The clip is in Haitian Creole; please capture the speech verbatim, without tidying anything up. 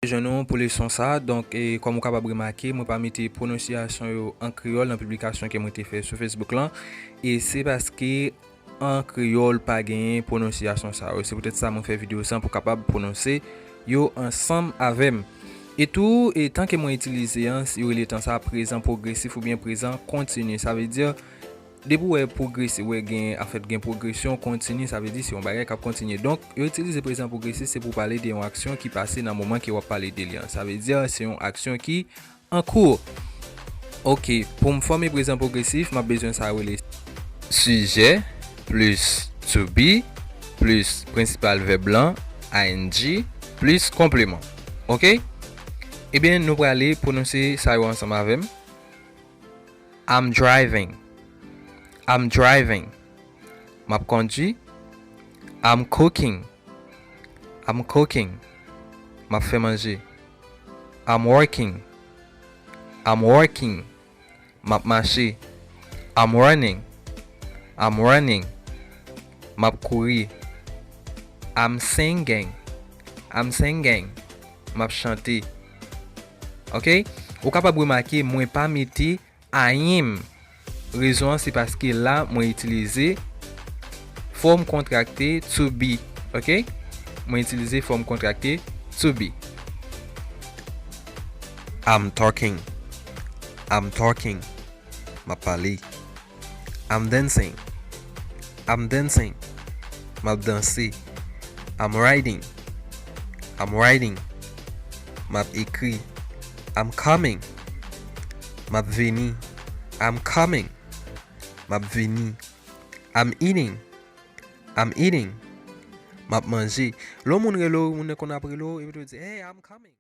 Jwenn nou pou leson sa. Donk, e, kòm ou kapab remake, mwen pa mete pwononsyasyon yo an kreyòl nan piblikasyon ke mwen te fè sou Facebook lan. E se paske an kreyòl pa genyen pwononsyasyon sa yo. Se poutèt sa mwen fè videyo sa pou kapab pwononse yo ansanm avè m. E tou, e tan ke mwen itilize an, yo rele tan sa prezan pwogresif oubyen prezan kontini. Sa vle di, depi w wè pwogresif, w wè gen, anfèt, gen pwogresyon kontini, sa vle di se yon bagay k ap kontinye. Donk, yo itilize prezan pwogresif, se pou pale de yon aksyon ki pase nan moman ke w ap pale de li an. Sa vle di, se yon aksyon ki an kou. Oke, pou m fòme prezan pwogresif, m ap bezwen sa yo rele sijè plis to be plis prensipal vèb lan, I N G, plis konpleman. Oke? Ebyen, nou prale pwononse sa yo ansanm avè m. I'm driving. I'm driving. M ap kondui. I'm cooking. I'm cooking. M ap fè manje. I'm working. I'm working. M ap mache. I'm running. I'm running. M ap kouri. I'm singing. I'm singing. M ap chante. Oke? Ou kapab remake, mwen pa mete I am. Rezon an se paske la mwen itilize fòm kontrakte to be. Oke? Mwen itilize fòm kontrakte to be. I'm talking. I'm talking. M ap pale. I'm dancing. I'm dancing. M ap danse. I'm writing. I'm writing. M ap ekri. I'm coming. M ap vini. I'm coming. M ap vini. I'm eating. I'm eating. M ap manje. Lè yon moun rele w, moun nan konn ap rele w, epi tou di, "Hey, I'm coming."